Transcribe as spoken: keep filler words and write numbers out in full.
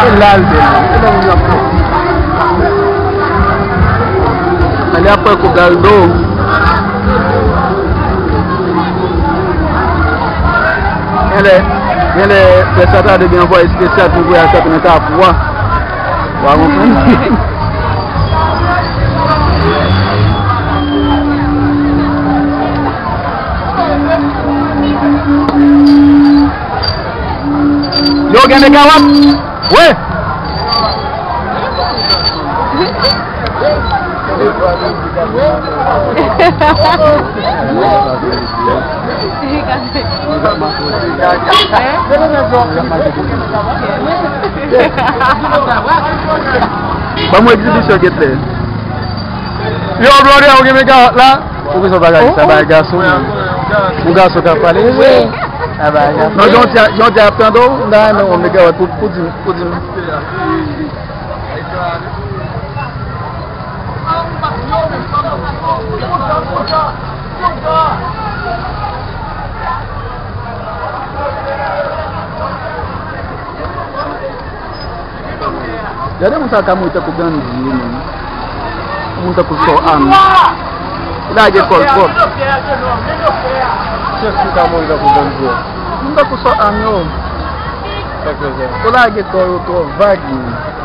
E la l te la. E la l ap fè. Ale apre kou Galdo. Genlè, genlè, fè sa ta de gen anvwaye espesyal pou voyaj sa nan Kafou a. Ou pa konprann? Yo, gen megawat? Wi. Ban mwen egzibisyon genlè. Yo, blòdè, ou gen megawat la? Ou bezwen bagay sa, bagay gason. Yon gason k ap pale. Wi. Sa bagay gason. Non, jan w di a, jan w di a ap tande w? Non, non, megawat pou, pou di m, pou di m. Gade moun sa ka mouri tankou Gandhi, wi, menm. Moun tankou Sò Ann. Li lage kò l twòp. Chèf ki ka mouri tankou Gandhi. Moun tankou Sò Ann yo. Yo lage kò yo twò vag, menm.